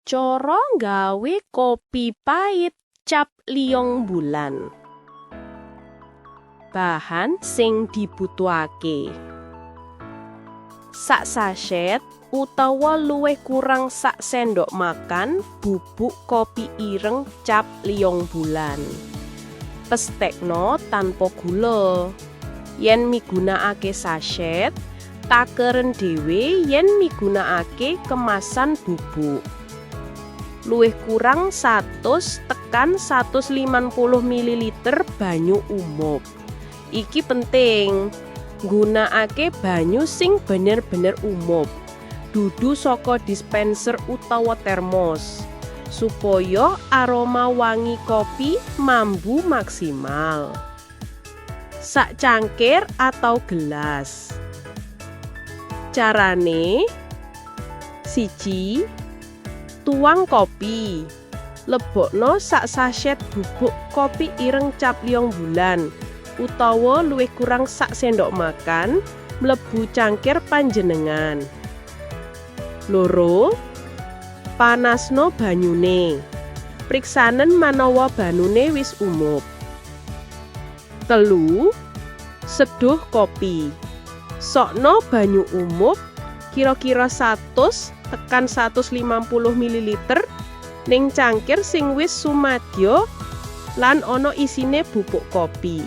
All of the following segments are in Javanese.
Cara nggawe kopi pait cap Liong Bulan. Bahan sing dibutuhake: Sak sachet utawa luwih kurang sak sendok makan bubuk kopi ireng cap Liong Bulan. Pestekno tanpa gula. Yen migunakake sachet, takeren dhewe yen migunakake kemasan bubuk. Luwih kurang 100 tekan 150 ml banyu umup. Iki penting. Nggunakake banyu sing bener-bener umup. Dudu saka dispenser utawa termos. Supaya aroma wangi kopi mambu maksimal. Sak cangkir atau gelas. Carane: 1. Tuang kopi. Lebokno sak sachet bubuk kopi ireng cap Liong Bulan utawa luwih kurang sak sendok makan mlebu cangkir panjenengan. 2. Panasno banyune. Priksanen manawa banyune wis umup. 3. Seduh kopi. Sokno banyu umup kira-kira 100 tekan 150 ml ning cangkir sing wis sumadyo lan ana isine bubuk kopi.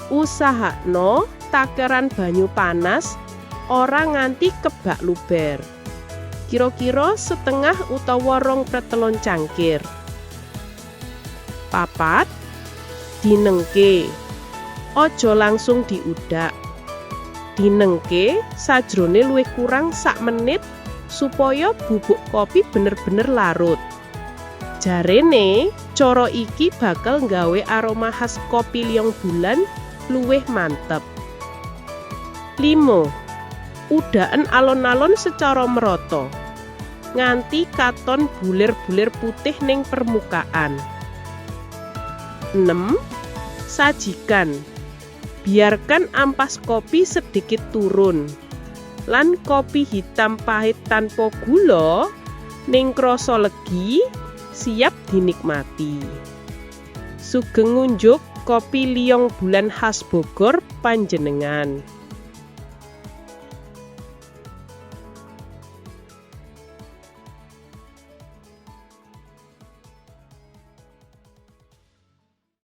Usahakno takeran banyu panas ora nganti kebak luber. Kira-kira setengah utawa 2/3 cangkir. 4. Dinengke. Aja langsung diudak. Dinengke sajrone luwih kurang sak menit supaya bubuk kopi bener-bener larut. Jarene, cara iki bakal nggawe aroma khas kopi Liong Bulan luwih mantep. 5. Udaken alon-alon secara merata, nganti katon bulir-bulir putih ning permukaan. 6. Sajikan. Biarkan ampas kopi sedikit turun. Lan kopi hitam pahit tanpa gula ning krasa legi siap dinikmati. Sugeng ngunjuk kopi Liong Bulan khas Bogor panjenengan.